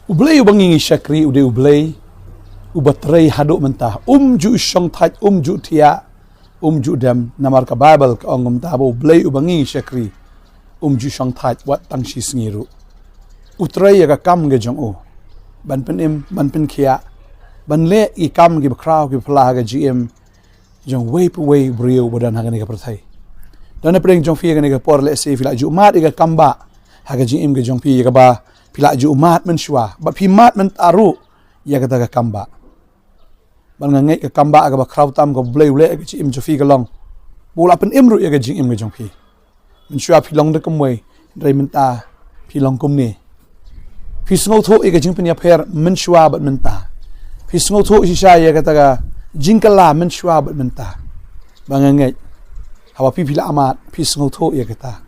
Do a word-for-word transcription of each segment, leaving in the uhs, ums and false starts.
U Blei uba ngi ngi shakri u dei U Blei uba trei haduh mynta. Um ju shong thait, um ju thiah, um ju dem. Namar ka Baibl ka ong mynta ba U Blei uba ngi ngi shakri um ju shong thait wat tang shi sngi ruh. U trei ïa ka kam ka jong u, ban pynim, ban pynkhiah, ban leh i kam kiba khraw kiba phylla ha ka jingim jong wei pa wei briew ba don ha kane ka pyrthei. Don na pdeng jong phi ha kane ka por, lehse phi la ju mad ïa ka kam ba ha ka jingim ka jong phi, ïa kaba phi la ju mad mynshuwa, bad phi mad mynta ruh ïa kata ka kam ba. Bad nga ngeit ka kam ba kaba khraw tam kaba U Blei u leh ïa ka jingim jong phi ka long ba u la pynim ruh ïa ka jingim ka jong phi. Mynshuwa phi long da kumwei, hynrei mynta phi long kumne. Phi sngewthuh ïa ka jingpynïapher mynshuwa bad mynta. Phi sngewthuh shisha ïa kata ka jingkylla mynshuwa bad mynta. Ba nga ngeit haba phi phi la mad, phi sngewthuh ïa kata.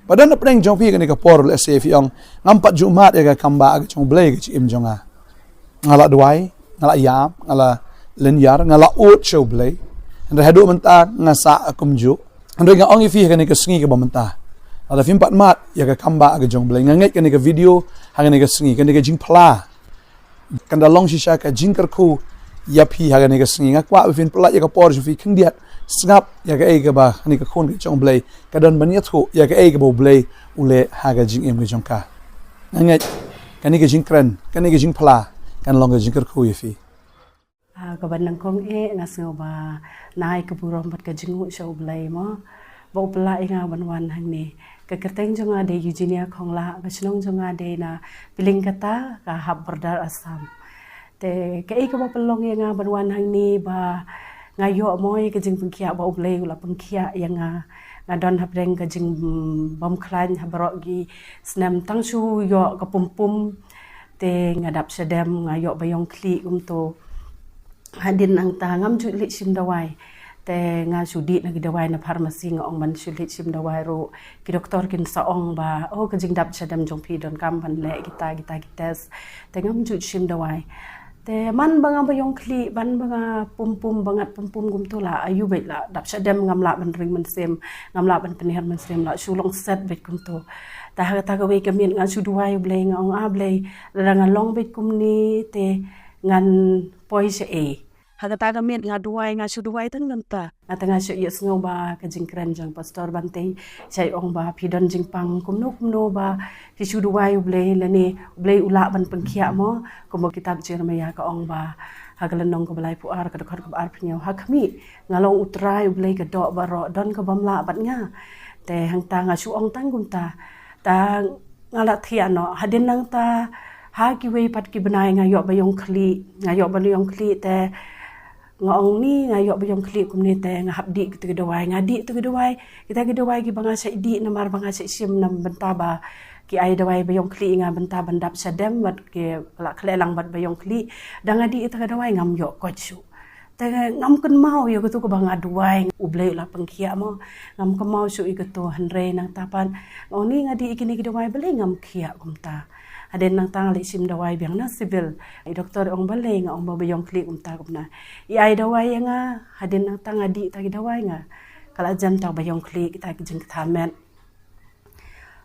Ba don na pdeng jong phi ha kane ka por, lehse phi ong, ngam pat ju mad ïa ka kam ba ka jong U Blei ha ka jingim jong nga. Nga la duwai, nga la ïam, nga la lynñiar, nga la ud sha U Blei. Hynrei haduh mynta nga sah kumjuh. Hynrei nga ong ïa phi ha kane ka sngi kaba mynta, lada phim pat mad ïa ka kam ba ka jong U Blei, nga ngeit kane ka video ha kane ka sngi, kane ka jingphla, kan da long shisha ka jingkyrkhu ïa phi ha kane ka sngi. Nga kwah ba phin pynlait ïa ka por jong phi khyndiat, sngap ïa kaei kaba kane ka khun ka jong U Blei ka don ban ïathuh, ïa kaei kaba U Blei u leh ha ka jingim ka jong ka. Nga ngeit kane ka jingkren, kane ka jingphla kan long ka jingkyrkhu ïa phi. Ah, kaba nyngkong eh, nga sngew ba nga ai ka burom bad ka jingnguh sha U Blei mo, ba u pynlah ïa nga ban wan hangne. Ka kyrteng jong nga dei Eugenia Khonglah, ka shnong jong nga dei na Pilingkata, ka hap border Assam. Te kaei kaba pynlong ïa nga ban wan hangne ba nga ïoh mo ïa ka jingpynkhiah ba U Blei u la pynkhiah ïa nga. Nga don hapdeng ka jingbymkhlaiñ ha baroh ki snem, tang shu ïoh ka pum pum. Te nga dap shadem, nga ïoh ba ïong khlieh kumto. Hadien nangta ngam ju leit shim dawai. Te nga shu dih na ki dawai na pharmacy, nga ong ban shu leit shim dawai ruh. Ki doktor kin sa ong ba, oh, ka jingdap shadem jong phi donkam ban leh kita, kita ki test. Te ngam ju shim dawai. Te man ba nga ba ïong khlieh, man ba nga pum pum, ba ngat pum pum kumto, la aïu beit la dap shadem, ngam lah ban ring mynsiem, ngam lah ban pynhiar mynsiem, la shu long set beit kumto. Te ha kata kawei ka miet nga shu duwai U Blei, nga ong, ah Blei, lada nga long beit kumne te ngan poi shaei. Ha kata ka miet nga duwai, nga shu duwai tang nangta. Nga tang nga shu ïohsngew ba ka jingkren jong Pastor Bantei, shai ong ba phi don jingpang kumno kumno ba phi shu duwai U Blei, lane U Blei u lah ban pynkhiah mo. Kumba kitab Jeremiah ka ong ba ha ka lynnong kaba laiphew ar, ka dkhot kaba arphew hynñiew: Ha khmih, nga long U Trai U Blei ka doh baroh, don ka bym lah bad nga. Te hangta nga shu ong tang kumta. Ta nga la thiah noh. Hadien nangta ha kiwei pat ki bnai nga ïoh ba ïong khlieh, nga ïoh ba ïong khlieh te nga ong ni nga ïoh ba ïong khlieh kumne te nga hap dih kita ki dawai, nga dih kita ki dawai, kita ki dawai kiba nga shait dih namar ba nga shait shim na bynta ba ki ai dawai ba ïong khlieh ïa nga bynta ban dap shadem bad ki la khleh lang bad ba ïong khlieh. Da nga dih kita ki dawai ngam ïoh koit shuh. Te ngam kynmaw ïa katu kaba nga duwai U Blei u la pynkhiah mo. Ngam kynmaw shuh ïa katu, hynrei nangta pat nga ong ni nga dih ïa kine ki dawai balei ngam khiah kumta. Hadien nangta nga leit shim dawai biang na civil. I doktor i ong balei, nga ong ba ba ïong khlieh kumta kumne. I ai dawai ïa nga, hadien nangta nga dih ta ki dawai nga, ka la jem ta ba ïong khlieh, kita ki jingkitha met.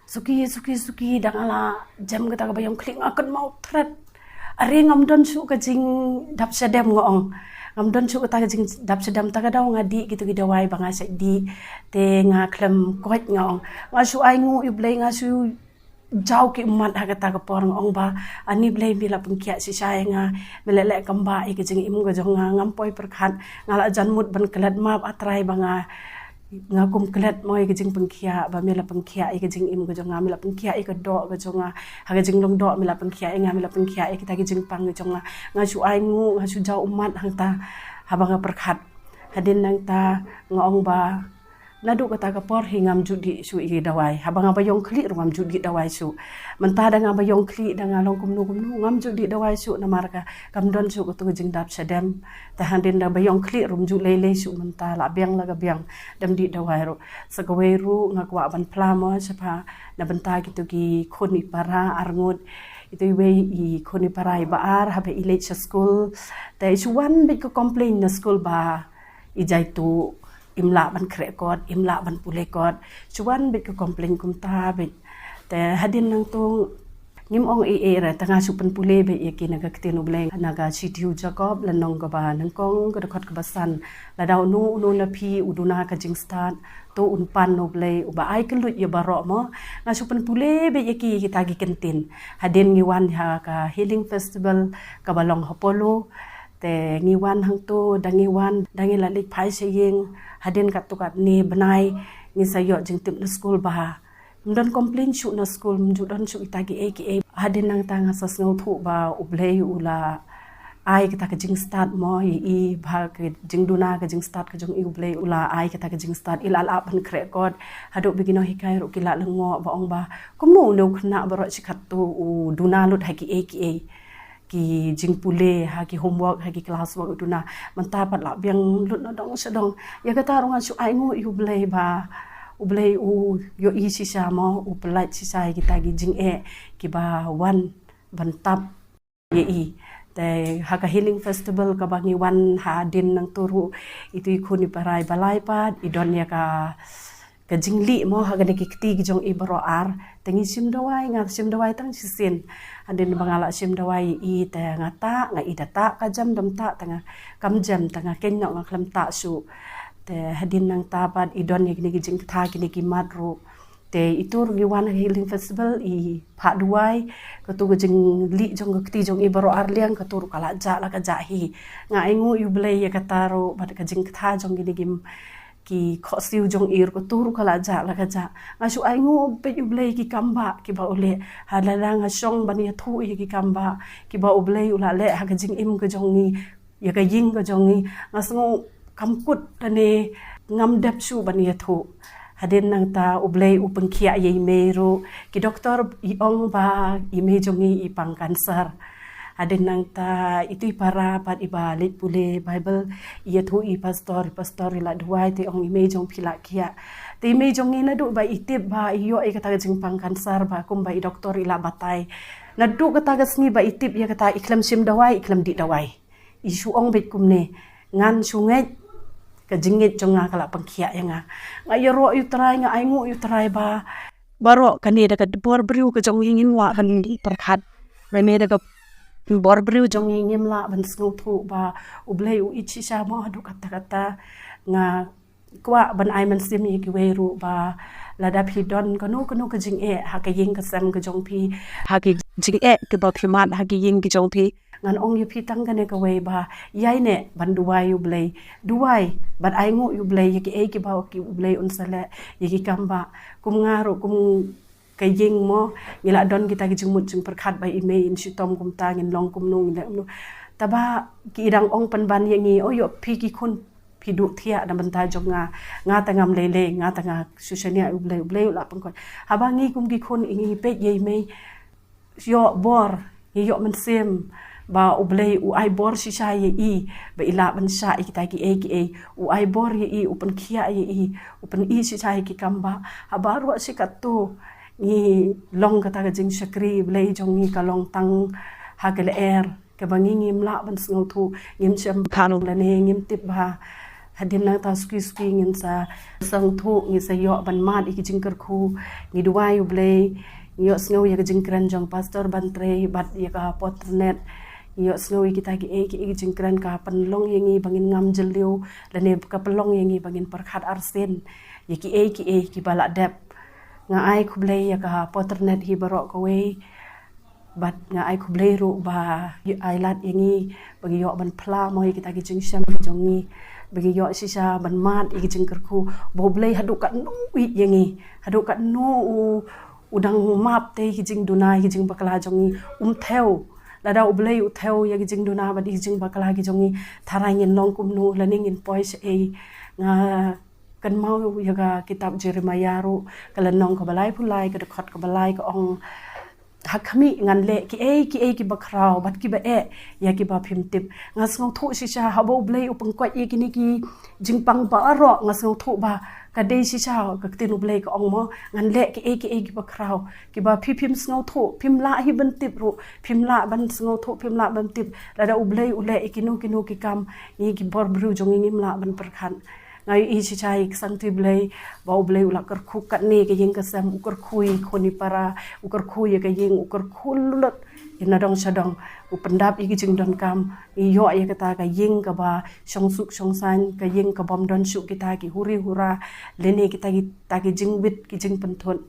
Suki, suki, suki, da nga la jem kata kaba ïong khlieh nga kynmaw thret. Are ngam don shuh ka jingdap shadem, nga ong. Ngam don shuh kata ka jingdap shadem, ta ka daw nga dih kitu ki dawai ba nga shait dih. Te nga khlem koit, nga ong. Nga shu ai nguh ïa U Blei, nga shu jaw ki ummat ha kata ka por, nga ong ba ani Blei me la pynkhiah shisha ïa nga, me leh leh kam ba ïa ka jingim ka jong nga, ngam poi pyrkhat, nga la jan mut ban klet, map A Trai ba nga, nga kum klet mo ïa ka jingpynkhiah, ba me la pynkhiah ïa ka jingim ka jong nga, me la pynkhiah ïa ka doh ka jong nga, ha ka jinglong doh me la pynkhiah ïa nga, me la pynkhiah ïa kita ki jingpang ka jong nga. Nga shu ai nguh, nga shu jaw ummat hangta haba nga pyrkhat. Hadien nangta nga ong ba naduh kata ka por hi ngam ju dih shuh ïa ki dawai. Haba nga ba ïong khlieh ruh ngam ju dih dawai shuh. Mynta da nga ba ïong khlieh, da nga long kumno kumno ngam ju dih dawai shuh namar ka kam don shuh katu ka jingdap shadem. Te hadien da ba ïong khlieh ruh ym ju lei lei shuh mynta, la biang la ka biang, dem dih dawai ruh. Sa kawei ruh nga kwah ban phla mo shaphang na bynta kitu ki khun i para arngut. Itu iwei i khun i para iba ar, haba i leit sha skul, te i shu wan beit ka complain na skul ba i Jaitu im lah ban khreh kot, im lah ban pule kot. Shu wan beit ka complain kumta beit. Te hadien nangta Ngim ong ei ei re, tang nga shu pynpule beit ïa ki na ka ktien U Blei, na ka shithi u Jakob, lynnong kaba nyngkong, ka dkhot kaba san. Lada uno uno na phi u duna ka jingstad, to un pan na U Blei uba ai kylluid ïa baroh mo. Nga shu pynpule beit ïa ki kita ki kyntien. Hadien ngi wan ha ka Healing Festival kaba long ha Polo, te ngi wan hangto, da ngi wan, da ngi la leit phai sha ïing, hadien katto katne bnai ngi sa ïoh jingtip na skul ba ym don complain shuh na skul, ym ju don shuh kita ki ei ki ei. Hadien nangta nga sa sngewthuh ba U Blei u la ai kata ka jingstad mo ïa i, ba ka jingduna ka jingstad ka jong i, U Blei u la ai kata ka jingstad, i la lah ban khreh kot. Haduh ba ki nonghikai ruh ki la lyngngoh ba ong ba kumno une u khynnah baroh shi katto u duna lut ha ki ei ki ei, ki jingpule, ha ki homework, ha ki classwork u duna. Mynta pat la biang lut na dong sha dong. Ïa kata ruh nga shu ainguh ïa U Blei ba U Blei u ïohi shisha mo, u pynlait shisha ïa kita ki jingeh kiba wan ban tap ïa i. Te ha ka Healing Festival kaba ngi wan hadien nangto ruh, itu i khun i para iba lai pat i don ïa ka, ka jinglieh mo ha kane ki kti ki jong i baroh ar. Te ngi shim dawai, nga shim dawai tang shisien. Hadien ba nga la shim dawai ïa i, te nga tah, nga i da tah ka jam, dam tah, te nga kam jam, te nga kynnoh, nga khlem tah shuh. Te hadien nangta pat i don ïa kine ki jingkta, kine ki mat ruh. Te itu ruh ngi wan ha Healing Festival, i phah duwai, katu ka jinglieh jong ka kti jong i baroh ar liang, katu ruh ka la jah la ka jah hi. Nga ainguh ïa U Blei ïa kata ruh, bad ka jingkta jong kine ki, ki khohsiew jong i ruh, katu ruh ka la jah la ka jah. Nga shu ainguh beit ïa U Blei ki kam ba kiba u leh. Hadien nga shong ban ïathuh ïa ki kam ba kiba U Blei u la leh ha ka jingim ka jong ngi, ïa ka ïing ka jong ngi, nga sngew kam kut lane ngam dep shuh ban ïathuh. Hadien nangta U Blei u pynkhiah ïa i mei ruh. Ki doktor i ong ba i mei jong ngi i pang cancer. Hadien nangta itu i para pat iba leit pule Bible, i ïathuh i pastor, i pastor i la duwai, te ong i mei jong phi la khiah. Te i mei jong ngi naduh ba i tip ba i ïoh ïa kata ka jingpang cancer ba kumba i doktor i la batai, naduh kata ka sngi ba i tip ïa kata, i khlem shim dawai, i khlem dih dawai. I shu ong beit kumne, ngan shu ngeit, ka jingngeit jong nga ka la pynkhiah ïa nga. Nga ïaroh ïa U Trai, nga ainguh ïa U Trai ba baroh kane da ka bor briew ka jong ngi ngim lah ban pyrkhat. Kane da ka bor briew jong ngi ngim lah ban sngewthuh ba U Blei u ïeit shisha mo haduh katta katta. Nga kwah ban ai mynsiem ïa kiwei ruh ba lada phi don kano kano ka jingeh ha ka ïing ka sem ka jong phi, ha ki jingeh kiba phi mad ha ki ïing ki jong phi, ngan ong ïa phi tang kane kawei ba ïai neh ban duwai ïa U Blei, duwai bad ainguh ïa U Blei ïa kiei kiba ki U Blei un sa leh ïa ki kam ba. Kum nga ruh, kum ka ïing mo, ngi la don kita ki jingmut jingpyrkhat ba i mei in shitom kumta, ngin long kumno, ngin leh kumno. Taba ki dang ong pynban ïa ngi, o ïoh phi ki khun phi duh thiah na bynta jong nga, nga te ngam lei lei, nga te nga shu shaniah ïa U Blei, U Blei u la pynkhiah. Haba ngi kum ki khun ngi peit ïa i mei, ïoh bor, ngi ïoh mynsiem ba U Blei u ai bor shisha ïa i ba i lah ban shah ïa kita kiei kiei, u ai bor ïa i, u pynkhiah ïa i, u pyni shisha ïa ki kam ba. Haba ruh shi katto ngi long kata ka jingshakri Blei jong ngi ka long tang ha ka lyer, kaba ngi ngim lah ban sngewthuh, ngim shem phan lane ngim tip ba hadien nangta suki suki ngin sa sngewthuh, ngin sa ïoh ban mad ïa ki jingkyrkhu. Ngi duwai U Blei, ngi ïohsngew ïa ka jingkren jong Pastor Bantrei bad ïa ka Potternet. Ngi ïohsngew ïa kita kiei kiei ki jingkren, ka pynlong ïa ngi ba ngin ngam jylliew lane ka pynlong ïa ngi ba ngin pyrkhat arsien ïa kiei kiei kiba la dep. Nga ai khublei ïa ka Potternet hi baroh kawei. Bad nga ai khublei ruh ba ai lad ïa ngi ba ngi ïoh ban phla mo ïa kita ki jingshem ki jong ngi, ba ngi ïoh shisha ban mad ïa ki jingkyrkhu ba U Blei haduh katno u ïeit ïa ngi, haduh katno u, u dang map te ïa ki jingduna, ïa ki jingbakla jong ngi. Um thew. Lada U Blei u thew ïa ki jingduna bad ïa ki jingbakla ki jong ngi, tharai ngin long kumno lane ngin poi shaei. Nga kynmaw ïa ka kitab Jeremiah ruh, ka lynnong kaba laiphew lai, ka dkhot kaba lai, ka ong, ha khmih ngan leh kiei kiei kiba khraw bad kiba eh ïa kiba phim tip. Nga sngewthuh shisha haba U Blei u pynkoit ïa kine ki jingpang baroh, nga sngewthuh ba ka dei shisha ka ktien U Blei ka ong mo, ngan leh kiei kiei kiba khraw, kiba phi phim sngewthuh, phim lah hi ban tip ruh, phim lah ban sngewthuh, phim lah ban tip. Lada U Blei u leh ïa kino kino ki kam, ngi ki bor briew jong ngi ngim lah ban pyrkhat. Nga ïohi shisha ïa ka sangti Blei, ba U Blei u la kyrkhu katne ka ïing ka sem, u kyrkhu ïa i khun i para, u kyrkhu ïa ka ïing, u kyrkhu lut ïa na dong sha dong, u pyndap ïa ki jingdonkam. Ngi ïoh ïa kata ka ïing kaba shongsuk shongsaiñ, ka ïing ka bym don shuh kita ki huri hura, lane kita kita ki jingwit ki jingpynthut.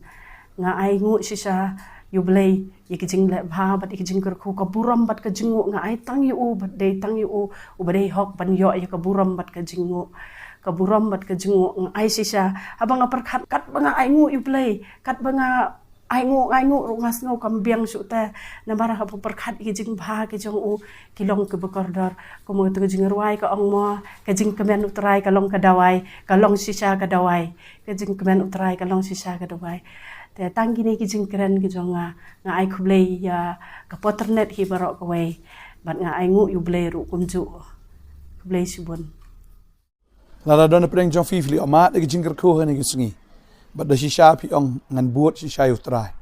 Nga ai nguh shisha ïa U Blei ïa ki jingleh bha bad ïa ki jingkyrkhu, ka burom bad ka jingnguh nga ai tang ïa u, bad dei tang ïa u uba dei hok ban ïoh ïa ka burom bad ka jingnguh. Ka burom bad ka jingnguh nga ai shisha. Haba nga pyrkhat, katba nga ai nguh ïa U Blei, katba nga ai nguh, ai nguh ruh nga sngew kam biang shuh te. Namar haba pyrkhat ïa ki jingbha ki jong u, ki long kiba kordor. Kumba ka jingrwai ka ong mo, ka jingkmen U Trai ka long ka dawai, ka long shisha ka dawai. Ka jingkmen U Trai ka long shisha ka dawai. Te tang kine ki jingkren ki jong nga, nga ai khublei ïa ka Potternet hi baroh kawei. Bad nga ai nguh ïa U Blei ruh kumjuh. Khublei shibun. Lada don na pdeng jong phi, phi la ïoh mad ïa ki jingkyrkhu ha kane ka sngi, bad da shisha phi ong, ngan bud shisha ïa U Trai.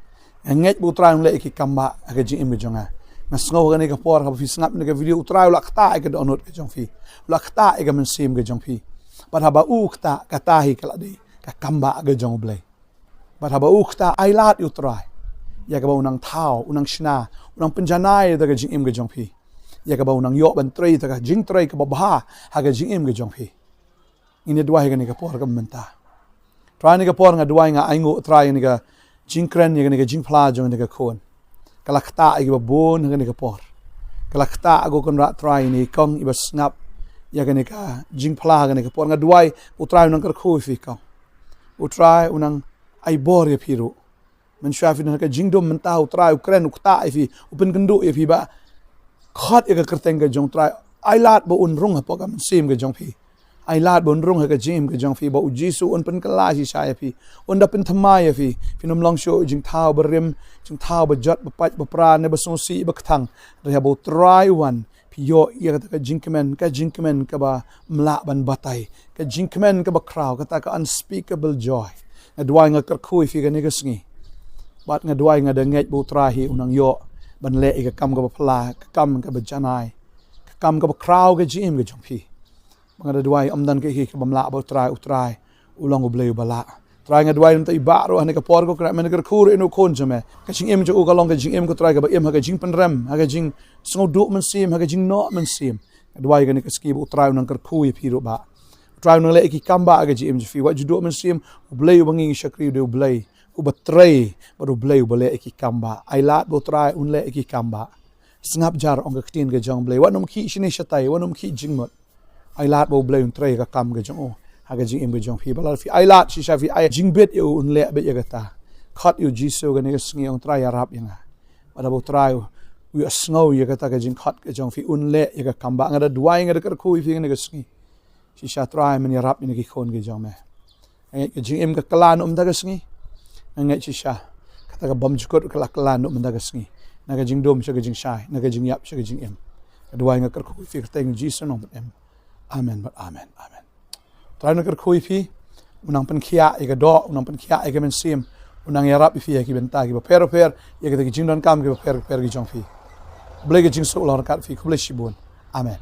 Nga ngeit ba U Trai un leh ïa ki kam ba ha ka jingim ka jong nga. Nga sngew ha kane ka por haba phi sngap ïa ka video, U Trai u la ktah ïa ka dohnud ka jong phi, u la ktah ïa ka mynsiem ka jong phi. Bad haba u ktah, kata hi ka la dei ka kam ba ka jong U Blei. Bad haba u ktah, ai lad ïa U Trai, ïa kaba u nang thaw, u nang shna, u nang pynjanai ïa ka jingim ka jong phi, ïa kaba u nang ïoh ban trei ïa ka jingtrei kaba bha ha ka jingim ka jong phi. Ngin ïa duwai ha kane ka por kaba mynta. Trai, ha kane ka por nga duwai, nga ai nguh Trai ïa kane ka jingkren, ïa kane ka jingphla jong kane ka khun. Ka la ktah ïa kiba bun ha kane ka por. Ka la ktah, ko Kynrad Trai, ïa kane i kong iba sngap ïa kane ka jingphla ha kane ka por. Nga duwai U Trai u nang kyrkhu ïa phi kong. U Trai u nang ai bor ïa phi ruh. Mynshuwa phi don ha ka jingdum mynta, U Trai u kren, u ktah ïa phi, u pynkynduh ïa phi, ba khot ïa ka kyrteng ka jong U Trai. Ai lad ba un rung hapoh ka mynsiem ka jong phi. Ai lad ba un rung ha ka jingim ka jong phi, ba U Jisu un pynkylla shisha ïa phi, un da pynthymmai ïa phi. Phin ym long shuh jingthaw barim, jingthaw bajot, bapait bapra, ne basngewsih bakthang. Hynrei haba U Trai u wan, phi ïoh ïa kata ka jingkmen, ka jingkmen kaba ym lah ban batai, ka jingkmen kaba khraw, kata ka unspeakable joy. Nga duwai, nga kyrkhu ïa phi kane ka sngi. Bad nga duwai, nga da ngeit ba U Trai hi u nang ïoh ban leh ïa ka kam kaba phylla, ka kam kaba janai, ka kam kaba khraw ha ka jingim ka jong phi. Ba nga da duwai, ym don kaei kaei kaba ym lah bad U Trai. U Trai u long U Blei uba lah. Trai, nga duwai na bynta i Bah ruh ha kane ka por, ko Kynrad, men kyrkhu ruh ïa une u khun jong me. Ka jingim jong u ka long ka jingim, ko Trai, kaba im ha ka jingpynrem, ha ka jingsngewduh mynsiem, ha ka jingnoh mynsiem. Nga duwai kane ka sngi ba U Trai u nang kyrkhu ïa phi ruh Bah. U Trai u nang leh ïa ki kam ba ha ka jingim jong phi. Wat ju duh mynsiem, U Blei uba ngi shakri u dei U Blei uba trei, bad U Blei uba leh ïa ki kam ba. Ai lad ba U Trai un leh ïa ki kam ba. Sngap jar, ong ka ktien ka jong U Blei, wat nym khih shane shatai, wat nym khih jingmut. Ai lad ba U Blei un trei ïa ka kam ka jong u ha ka jingim ka jong phi. Ba lada phi ai lad shisha, phi ai jingbit ïa u, un leh beit ïa kata. Khot ïa U Jisu kane ka sngi, ong, Trai, ïarap ïa nga. Bad haba U Trai u ïohsngew ïa kata ka jingkhot ka jong phi, un leh ïa ka kam ba. Nga da duwai, nga da kyrkhu ïa phi kane ka sngi. Shisha Trai, men ïarap ïa kine ki khun ki jong me. Nga ngeit ka jingim ka kylla na ka bynta ka sngi. Nga ngeit shisha kata ka bymjukut ka la kylla na ka bynta ka sngi, na ka jingdum sha ka jingshai, na ka jingïap sha ka jingim. Nga duwai, nga kyrkhu ïa phi ha ka kyrteng U Jisu, u nongpynim. Amen bad amen. Amen. U Trai u nang kyrkhu ïa phi, u nang pynkhiah ïa ka doh, u nang pynkhiah ïa ka mynsiem, u nang ïarap ïa phi ha ki bynta kiba pher bapher, ïa kita ki jingdonkam kiba pher bapher ki jong phi. Khublei, ka jingsuk long ryngkat ïa phi. Khublei shibun. Amen.